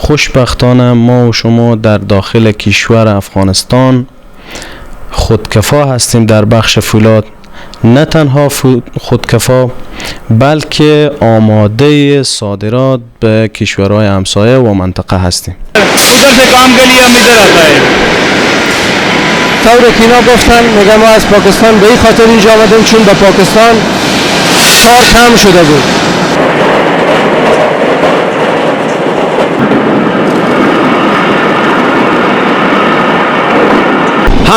خوشبختانه ما و شما در داخل کشور افغانستان خودکفا هستیم در بخش فولاد. نه تنها خودکفا بلکه آماده صادرات به کشورهای همسایه و منطقه هستیم. طور که اینا گفتن، میگه ما از پاکستان به این خاطر اینجا آمدیم چون به پاکستان کار کم شده بود.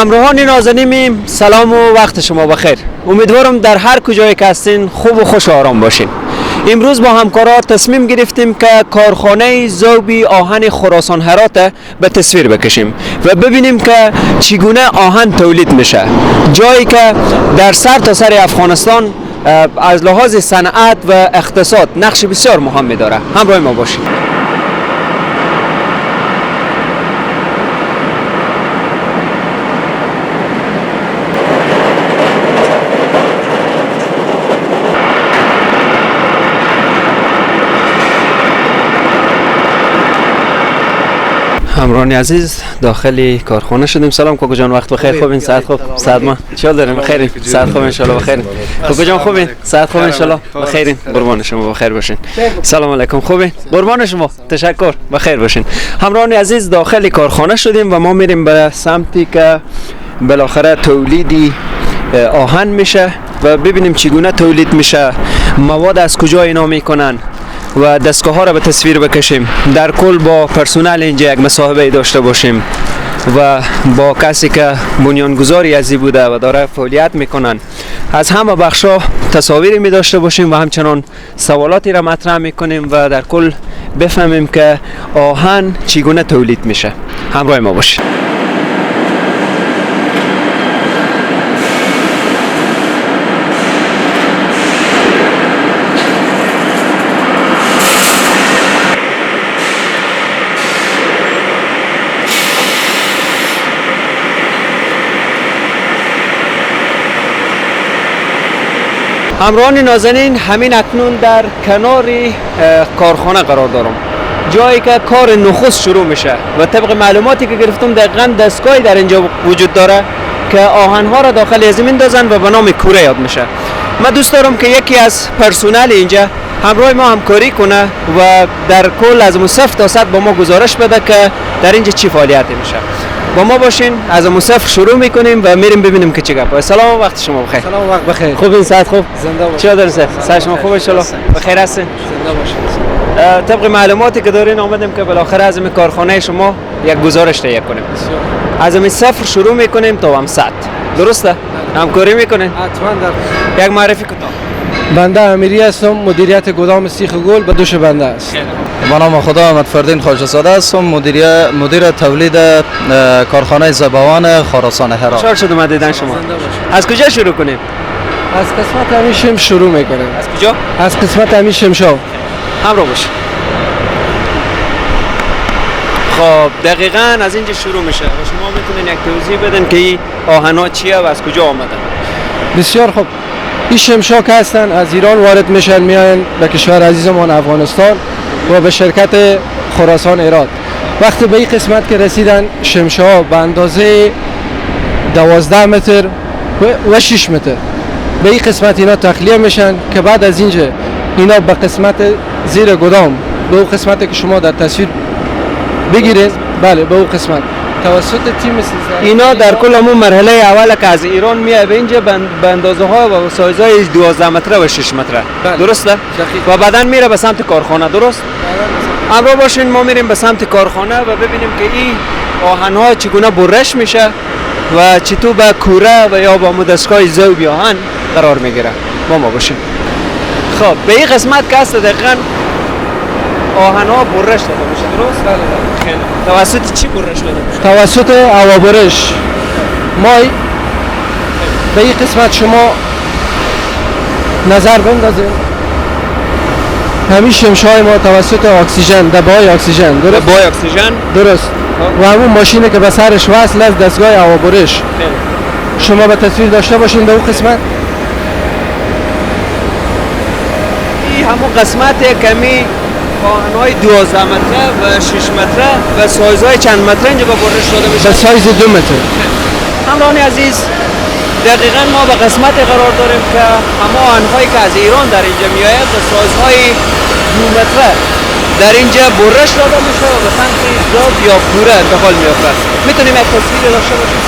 همراهان نازنینم، سلام و وقت شما بخیر. امیدوارم در هر کجای که هستین خوب و خوش و آرام باشین. امروز با همکارا تصمیم گرفتیم که کارخانه ذوب آهن خراسان هرات به تصویر بکشیم و ببینیم که چگونه آهن تولید میشه، جایی که در سر تا سر افغانستان از لحاظ صنعت و اقتصاد نقش بسیار مهمی داره. همراه ما باشید. همراهان عزیز، داخل کارخانه شدیم. سلام کوکو جان، وقت بخیر. خوبین؟ ساعت خوب؟ ساعت ما چه داریم؟ بخیر. ساعت خوب ان شاء الله. بخیر کوکو جان، خوبین؟ ساعت خوب ان شاء الله. بخیرین. قربان شما، بخیر باشین. سلام علیکم، خوبین؟ قربان شما، تشکر، بخیر باشین. همراهان عزیز، داخل کارخانه شدیم و ما میریم به سمتی که بالاخره تولیدی آهن میشه و ببینیم چگونه تولید میشه، مواد از کجا اینا میکنن و دستگاه ها را به تصویر بکشیم. در کل با پرسنل اینجا یک مصاحبه داشته باشیم و با کسی که بنیانگذاری ازی بوده و داره فعالیت میکنن از همه بخشا تصاویری می داشته باشیم و همچنان سوالاتی را مطرح میکنیم و در کل بفهمیم که آهن چگونه تولید میشه. همراه ما باشید. همراهان نازنین، همین اکنون در کنار کارخانه قرار دارم، جایی که کار نخست شروع میشه و طبق معلوماتی که گرفتم دقیقا دستگاهی در اینجا وجود داره که آهنها را داخل از میندازن و به نام کوره یاد میشه. من دوست دارم که یکی از پرسنل اینجا همراه ما همکاری کنه و در کل از 0 تا 100 با ما گزارش بده که در اینجا چی فعالیتی میشه. با ما باشین، از صفر شروع میکنیم و میریم ببینیم که چه گپه. سلام، وقت شما بخیر. سلام، وقت بخیر. خوب این ساعت خوب؟ زنده باشین. چه دارین؟ ساعت شما خوب ان شاء الله. بخیر هستین؟ زنده باشین. طبق معلوماتی که دارین آمدیم که بالاخره از این کارخانه شما یک گزارش تهیه کنیم. از این صفر شروع میکنیم تا هم 100. درسته؟ همکاری میکنین؟ حتما. در یک معرفی کوتاه. بنده امیری هستم، مدیریت گدام سیخ گل به دوش بنده است. به نام خدا، احمد فردین خواجه زاده هستم، مدیر تولید کارخانه زبوان خراسان هرات. خوشحال شدم دیدن شما. از کجا شروع کنیم؟ از قسمت همین شم شروع میکنیم. از کجا؟ از قسمت همین شمشا. همراه باش. خب دقیقاً از اینجا شروع میشه و شما میتونین یک توضیح بدین که این آهنا چیه و از کجا آمدن؟ بسیار خوب. این شمشا که هستن از ایران وارد میشن، میاین به کشور عزیزمان افغانستان و به شرکت خراسان هرات. وقتی به این قسمت که رسیدن، شمشا به اندازه 12 متر و 6 متر به این قسمت اینا تخلیه میشن که بعد از اینجا اینا به قسمت زیر گدام، به اون قسمت که شما در تصویر بگیرید، بله به اون قسمت توسط تیم 13 اینا در کل همون مرحله اول که از ایران میاد به اینجا به اندازه ها و سایزهای 12 متره و 6 متره. بله. درسته؟ دقیق. و بعدن میره به سمت کارخانه، درست؟ همراه باشین، ما میریم به سمت کارخانه و ببینیم که این آهن ها چگونه برش میشه و چطور به کوره و یا با دستگاه ذوب آهن قرار میگیره. با ما باشین. خب به این قسمت که هست دقیقاً آهن ها برش داده میشه، درست؟ بله بله. خیلی. توسط چی برش داده میشه؟ توسط هوابرش. ما به این قسمت شما نظر بندازیم، همین شمشای ما توسط اکسیژن، دبای اکسیژن، درست؟ دبای اکسیژن، درست. و همون ماشینی که به سرش وصل است دستگاه هوابرش. شما به تصویر داشته باشین به اون قسمت. این همون قسمت کمی آهن‌های 12 متره و 6 متره و سایزهای چند متره اینجا به برش داده میشه؟ به سایز 2 متر. همراهان عزیز، دقیقا ما به قسمت قرار داریم که همه آهن‌هایی که از ایران در اینجا میآید به سایزهای 2 متره در اینجا برش داده میشه و به سمت ذوب یا کوره انتقال می‌یابد. میتونیم یک تصویر داشته باشیم؟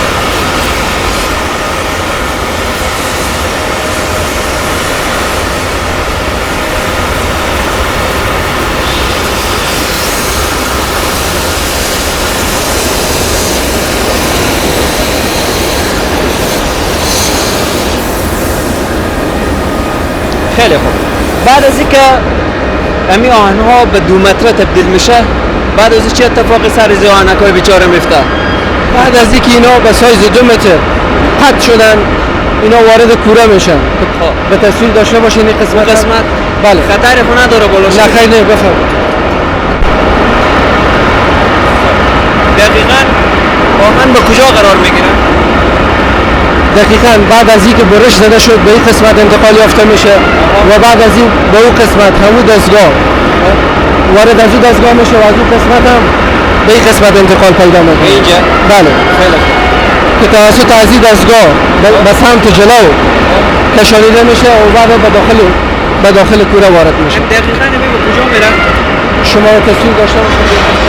خیلی خوب. بعد از اینکه امی آهن‌ها به 2 متره تبدیل میشه، بعد از چه اتفاقی سر از آهنک‌های بیچاره میفته؟ بعد از اینکه اینا به سایز 2 متر قطع شدن، اینا وارد کوره میشن. به تصویر داشته باشین این قسمت. بله. خطر خو نداره بالا. نه خیر، نه، بفرمایید. دقیقاً آهن به کجا قرار میگیره؟ دقیقاً بعد از اینکه برش زده شد به این قسمت انتقال یافته میشه و بعد از این به اون قسمت همون دستگاه وارد از اون دستگاه میشه و از اون قسمت هم به این قسمت انتقال پیدا میکنه. اینجا؟ بله. خیلی که توسط از این دستگاه به سمت جلو کشانیده میشه و بعد به داخل کوره وارد میشه. دقیقاً به کجا میره؟ شما تصویر داشته باشید.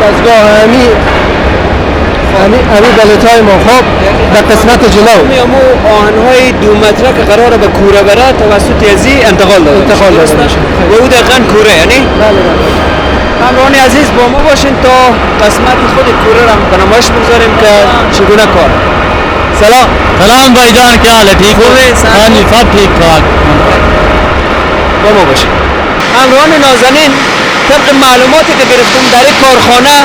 دستگاه همی بلت های ما خب در قسمت جلو همو آهن‌های 2 متره که قراره به کوره بره توسط ازی انتقال داده میشه و او دقیقاً کوره، یعنی بله بله. همراهان عزیز با ما باشین تا قسمت خود کوره را به نمایش بگذاریم که چگونه کار. سلام. سلام بھائی جان، کیا حال ہے؟ ٹھیک ہو؟ ہاں جی، سب ٹھیک ٹھاک۔ با ما باشین. همراهان نازنین، طبق معلوماتی که گرفتم در این کارخانه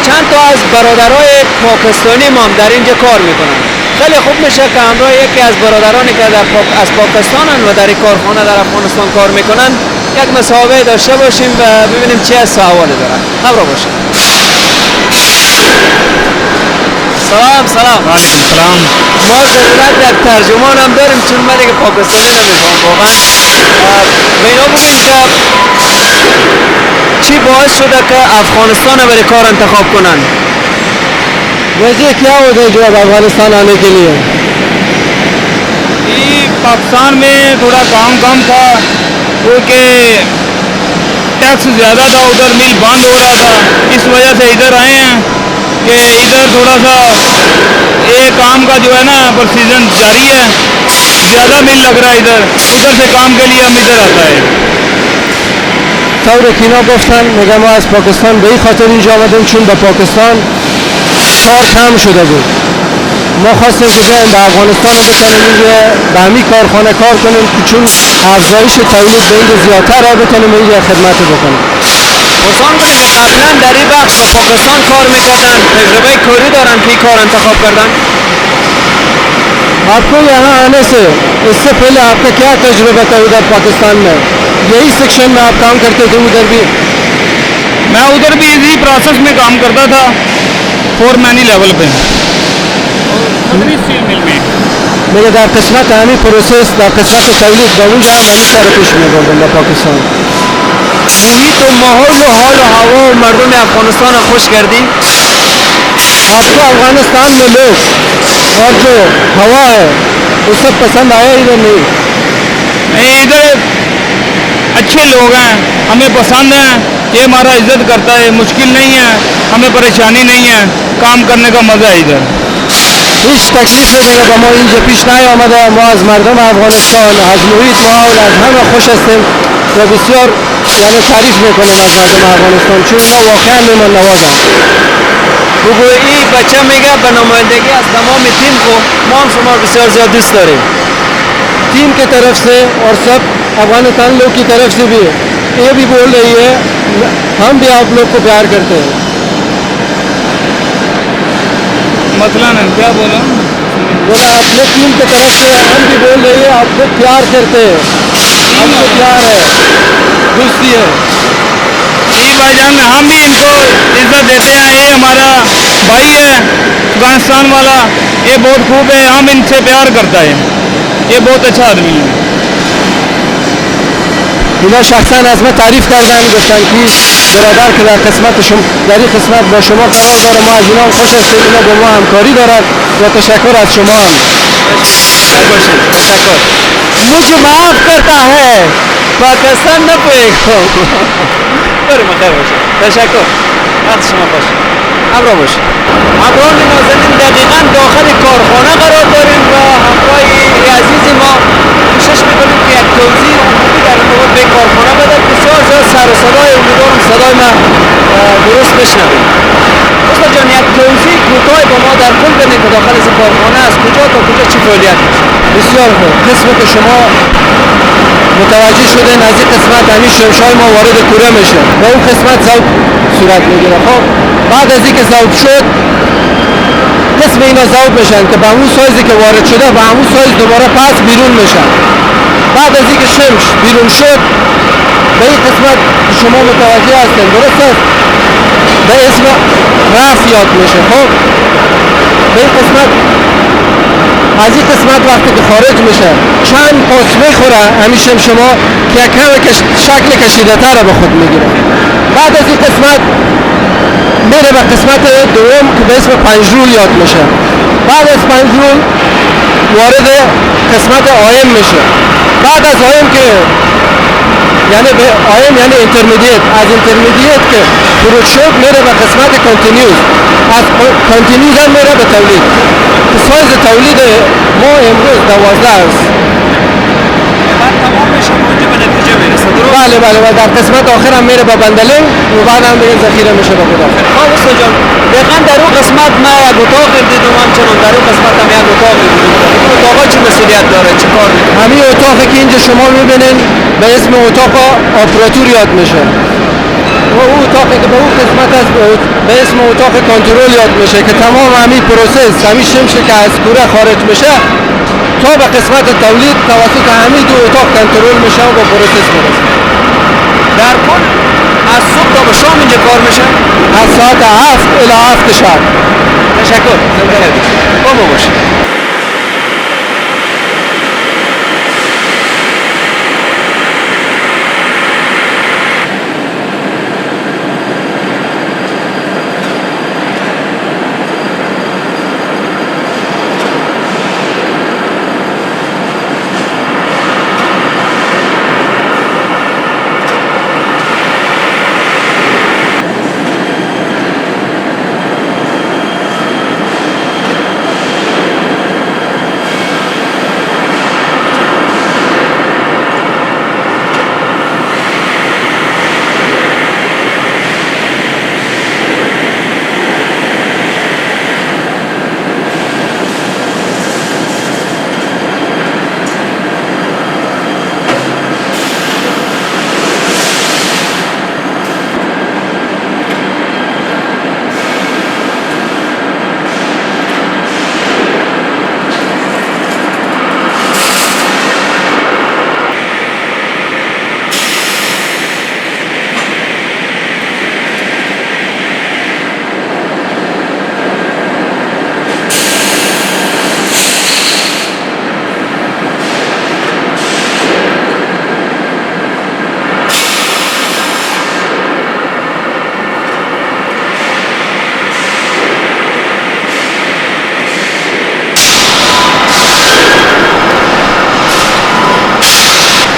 چند تا از برادرای پاکستانی ما هم در اینجا کار میکنن. خیلی خوب میشه که همراه یکی از برادرانی که در از پاکستانن و در این کارخانه در افغانستان کار میکنن یک مصاحبه داشته باشیم و ببینیم چه از سوالی دارن. همراه باشیم. سلام. سلام. علیکم سلام. ما ضرورت یک ترجمان هم داریم چون من دیگه پاکستانی نمیفهم واقعا. به اینا بگیم که چی باعث شده که افغانستان برای کار انتخاب کنن؟ وجه کیا ہوتا ہے جو اب افغانستان آنے کے لیے؟ پاکستان میں تھوڑا کام کم تھا، کیونکہ ٹیکس زیادہ تھا، ادھر مل بند ہو رہا تھا، اس وجہ سے ادھر آئے ہیں کہ ادھر تھوڑا سا یہ کام کا جو ہے نا پروسیجن جاری ہے، زیادہ مل لگ رہا ہے ادھر، ادھر سے کام کے لیے ہم ادھر آتا ہے. طور که اینا گفتن میگه ما از پاکستان به این خاطر اینجا آمدیم چون به پاکستان کار کم شده بود، ما خواستیم که بیایم به افغانستان رو بتونیم اینجا به همین کارخانه کار کنیم که چون افزایش تولید به اینجا زیادتر بتونیم اینجا خدمت بکنیم. پرسان کنیم که قبلا در این بخش به پاکستان کار میکردن، تجربه کاری دارن که این کار انتخاب کردن؟ آپ کو یہاں آنے سے اس سے پہلے آپ کا کیا تجربہ تھا ادھر پاکستان میں؟ یہی سیکشن میں آپ کام کرتے تھے ادھر بھی؟ میں ادھر بھی اسی پروسیس میں کام کرتا تھا، فورمینی لیول پہ، اسٹیل مل میں. میگه در قسمت همین پروسس، در قسمت تولید با اونجا هم همین کار پیش می‌بردم در پاکستان. محیط و ماحول و حال و هوا و مردم افغانستان رو خوش کردی؟ آپ کو افغانستان میں لوگ اور جو ہوا ہے وہ سب پسند آیا ادھر؟ نہیں، ادھر اچھے لوگ ہیں، ہمیں پسند ہیں، یہ ہمارا عزت کرتا ہے، مشکل نہیں ہے، ہمیں پریشانی نہیں ہے، کام کرنے کا مزہ ہے ادھر. هیچ تکلیفی دیگه با ما اینجا پیش نیامده. ما از مردم افغانستان، از محیط ماحول، از همه خوش هستیم و بسیار یعنی تعریف میکنیم از مردم افغانستان چون اینا واقعا مهمان نوازن. بگو این بچه میگه به نمایندگی از تمام تیم کو ما هم شما رو بسیار زیاد دوست داریم. टीम के तरफ से और सब अफगानिस्तान लोग की तरफ से भी ये भी बोल रही है हम भी आप लोग को प्यार करते हैं. مثلا کیا بولا؟ बोला अपने टीम के तरफ से हम भी बोल रही है आपको प्यार करते हैं, हमको प्यार है, दोस्ती है. जी भाईजान, हम भी इनको इज्जत देते हैं, ये हमारा भाई है, अफगानिस्तान Afghanistan वाला ये बहुत खूब है, हम इनसे प्यार करता है, ये बहुत अच्छा आदमी है। اینا شخصا از ما تعریف کردن، گفتن که برادر که در قسمت شما در این قسمت با شما قرار داره، ما از اینا خوش هستیم، اینا با ما همکاری دارن و تشکر از شما هم. تشکر. مجھے معاف کرتا ہے پاکستان نه پوهیږم. بریم خیر باشه. تشکر. وقت شما خوش. همراه باشید. همراهان نازنین دقیقاً داخل کارخانه قرار داریم و همراه عزیز ما کوشش میکنیم که یک توضیح عمومی در مورد به کارخانه بده. بسیار زیاد سر و صدای، امیدوارم صدای ما درست بشنوید. استاد جان یک توضیح کوتاه با ما در کل بدین که داخل از کارخانه از کجا تا کجا چی فعالیت میشه. بسیار خوب. قسمت که شما متوجه شدین از این قسمت همین شمشای ما وارد کوره میشه و اون قسمت ذوب صورت میگیره. خب بعد از اینکه ذوب شد قسم اینا ذوب میشن که به اون سایزی که وارد شده به همون سایز دوباره پس بیرون میشن. بعد از اینکه شمش بیرون شد به این قسمت شما متوجه هستین، درست است، به اسم رف یاد میشه. خب به این قسمت از این قسمت وقتی که خارج میشه چند پاس میخوره همین شمشما که یک شکل کشیده تر به خود میگیره. بعد از این قسمت میره به قسمت دوم که به اسم پنجرول یاد میشه. بعد از پنجرول وارد قسمت آیم میشه. بعد از آیم که یعنی به IM یعنی intermediate، از intermediate که خروج شد میره به قسمت continuous، از continuous هم میره به تولید. سایز تولید ما امروز 12 است. بعد تمام میشه اونجا به نتیجه میرسه. بله بله، و در قسمت آخر هم میره به bundling و بعد هم دیگه ذخیره میشه به خدا. خب استاد جان دقیقاً در اون قسمت ما یک اتاق دیدم، همچنان در اون قسمت هم یک اتاق دیدم. این اتاقا چه مسئولیت داره، چه کار میکنه؟ همین اتاقی که اینجا شما میبینین به اسم اتاق اپراتور یاد میشه و اون اتاقی که به اون قسمت است به اسم اتاق کنترل یاد میشه که تمام همین process، همین شمشه که از کوره خارج میشه تا به قسمت تولید توسط همین دو اتاق کنترل میشه و به process میرسه. در کل از صبح تا به شام اینجا کار میشه؟ از ساعت 7 الی 7 شب. تشکر. با ما باشید.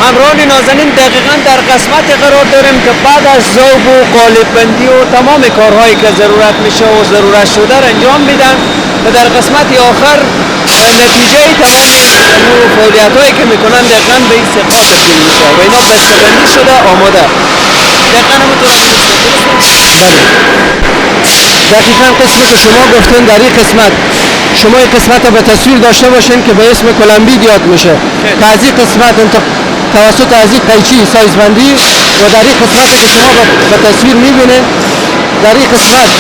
همراهان نازنین دقیقاً در قسمت قرار داریم که بعد از ذوب و قالب بندی و تمام کارهایی که ضرورت میشه و ضرورت شده را انجام میدن و در قسمت آخر نتیجه تمام فعالیت هایی که میکنن دقیقاً به این سقا تبدیل میشه و اینا بسته بندی شده آماده. دقیقاً همونطور. بله دقیقاً قسمی که شما گفتین در این قسمت شما این قسمت رو به تصویر داشته باشین که به اسم کلمبید یاد میشه که از این قسمت توسط از این قیچی سایزبندی و در این قسمت که شما به تصویر میبینید در این قسمت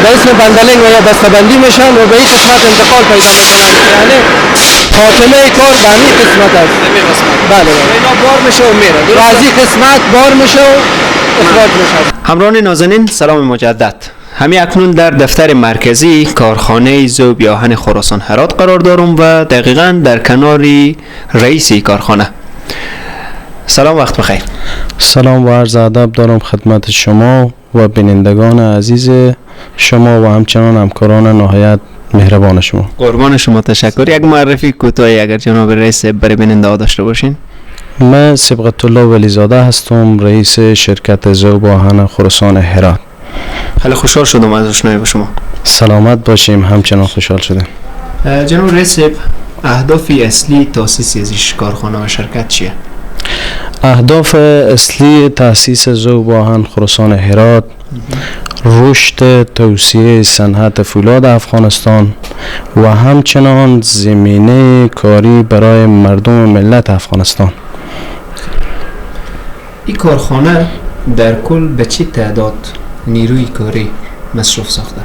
به اسم bundling و یا بسته‌بندی میشن و به این قسمت انتقال پیدا میکنن، یعنی خاتمه کار به همین قسمت است. بله بله اینا بار میشه و میره و از این قسمت بار میشه و اخراج میشه. همراهان نازنین سلام مجدد. همین اکنون در دفتر مرکزی کارخانه ذوب آهن خراسان هرات قرار دارم و دقیقاً در کنار رئیس کارخانه. سلام، وقت بخیر. سلام و عرض ادب دارم خدمت شما و بینندگان عزیز شما و همچنان همکاران نهایت مهربان شما. قربان شما، تشکر. یک معرفی کوتاهی اگر جناب رئیس برای بیننده ها داشته باشین. من صبغت الله ولیزاده هستم، رئیس شرکت ذوب آهن خراسان هرات. خیلی خوشحال شدم از آشنایی با شما. سلامت باشیم، همچنان خوشحال شدم. جناب رئیس، اهداف اصلی تاسیس از این کارخانه و شرکت چیه؟ اهداف اصلی تاسیس ذوب آهن خراسان هرات رشد توسعه صنعت فولاد افغانستان و همچنان زمینه کاری برای مردم ملت افغانستان. این کارخانه در کل به چه تعداد نیروی کاری مصرف ساخته؟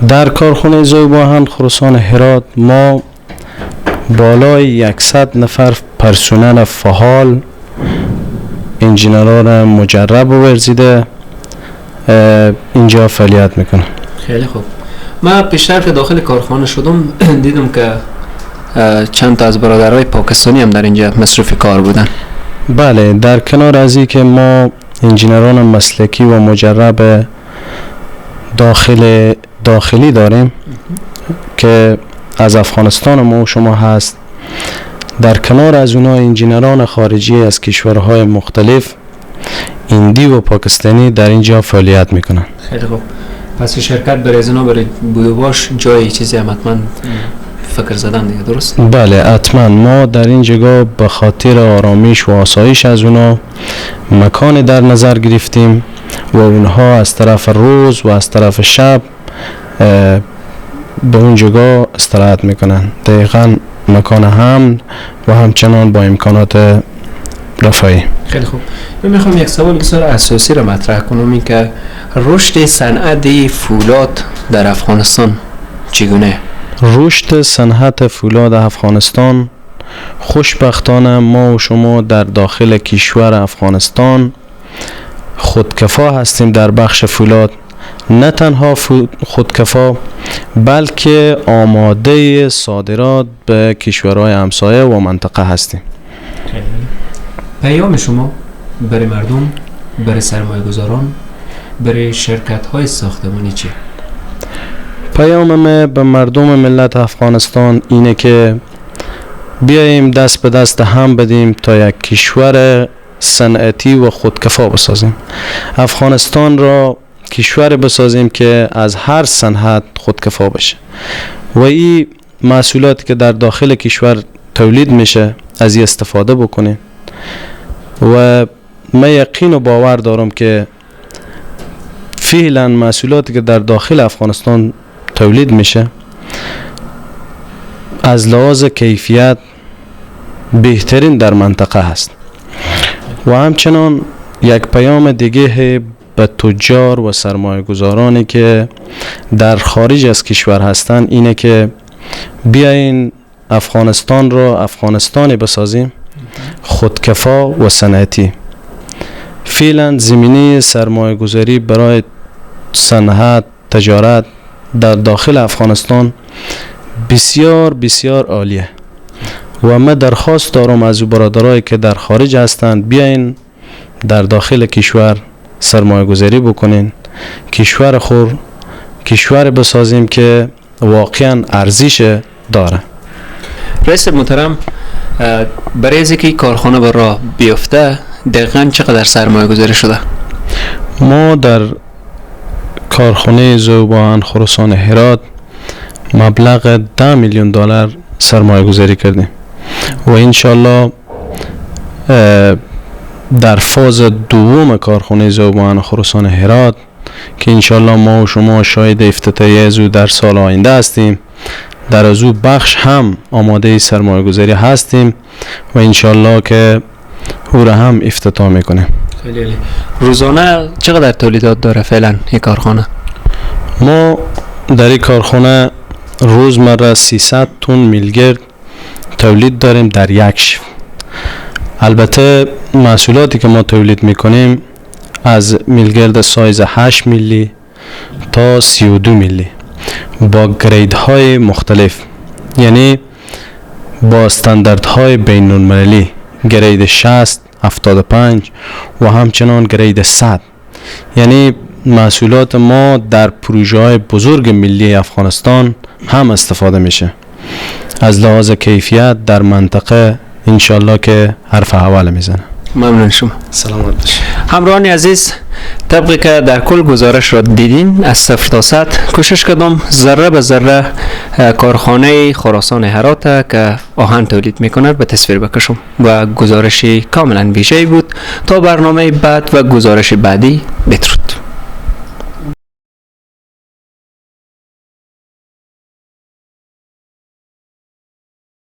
در کارخانه ذوب آهن خراسان هرات ما بالای 100 نفر پرسنل فعال، انجینران مجرب و ورزیده اینجا فعالیت میکنه. خیلی خوب. من پیشتر که داخل کارخانه شدم دیدم که چند تا از برادرای پاکستانی هم در اینجا مصروف کار بودن. بله، در کنار از این که ما انجینران مسلکی و مجرب داخلی داریم که از افغانستان ما و شما هست، در کنار از اونا انجینران خارجی از کشورهای مختلف هندی و پاکستانی در اینجا فعالیت میکنن. خیلی خوب. پس شرکت برای از اونا برای بود باش جای چیزی هم حتما فکر زدن دیگه، درست؟ بله حتما. ما در این جگاه به خاطر آرامش و آسایش از اونا مکان در نظر گرفتیم و اونها از طرف روز و از طرف شب به اون جگاه استراحت میکنن. دقیقا مکان هم و همچنان با امکانات رفاهی. خیلی خوب. من میخوام یک سوال بسیار اساسی را مطرح کنم، این که رشد صنعت فولاد در افغانستان چگونه؟ رشد صنعت فولاد افغانستان خوشبختانه ما و شما در داخل کشور افغانستان خودکفا هستیم در بخش فولاد. نه تنها خودکفا بلکه آماده صادرات به کشورهای همسایه و منطقه هستیم. پیام شما برای مردم، برای سرمایه گذاران، برای شرکت های ساختمانی چیه؟ پیام ما به مردم ملت افغانستان اینه که بیاییم دست به دست هم بدیم تا یک کشور صنعتی و خودکفا بسازیم. افغانستان را کشور بسازیم که از هر صنعت خودکفا بشه و این محصولاتی که در داخل کشور تولید میشه از این استفاده بکنیم. و من یقین و باور دارم که فعلا محصولاتی که در داخل افغانستان تولید میشه از لحاظ کیفیت بهترین در منطقه هست. و همچنان یک پیام دیگه به تجار و سرمایه گذارانی که در خارج از کشور هستند اینه که بیاین افغانستان را افغانستانی بسازیم خودکفا و صنعتی. فعلا زمینه سرمایه گذاری برای صنعت تجارت در داخل افغانستان بسیار بسیار عالیه و من درخواست دارم از برادرایی که در خارج هستند بیاین در داخل کشور سرمایه گذاری بکنین، کشور خور کشور بسازیم که واقعا ارزش داره. رئیس محترم، برای اینکه کارخانه به راه بیفته دقیقاً چقدر سرمایه گذاری شده؟ ما در کارخانه ذوب آهن خراسان هرات مبلغ 10 میلیون دلار سرمایه گذاری کردیم و انشالله در فاز دوم کارخانه ذوب آهن خراسان هرات که انشالله ما و شما شاهد افتتاحیه از او در سال آینده هستیم، در از او بخش هم آماده سرمایه گذاری هستیم و انشالله که او را هم افتتاح میکنیم. خیلی روزانه چقدر تولیدات داره فعلا یک کارخانه؟ ما در این کارخانه روزمره 300 تن میلگرد تولید داریم در یک شیفت. البته محصولاتی که ما تولید میکنیم از میلگرد سایز 8 میلی تا 32 میلی با گریدهای مختلف، یعنی با استانداردهای بین المللی، grade 60، 75 و همچنان grade 100. یعنی محصولات ما در پروژه های بزرگ ملی افغانستان هم استفاده میشه. از لحاظ کیفیت در منطقه انشالله که حرف اول میزنه. ممنون شما. سلامت باشید. همراهان عزیز، طبقی که در کل گزارش را دیدین از 0 تا 100 کوشش کردم ذره به ذره کارخانه خراسان هرات که آهن تولید میکند به تصویر بکشم و گزارش کاملا ویژه بود. تا برنامه بعد و گزارش بعدی، بدرود.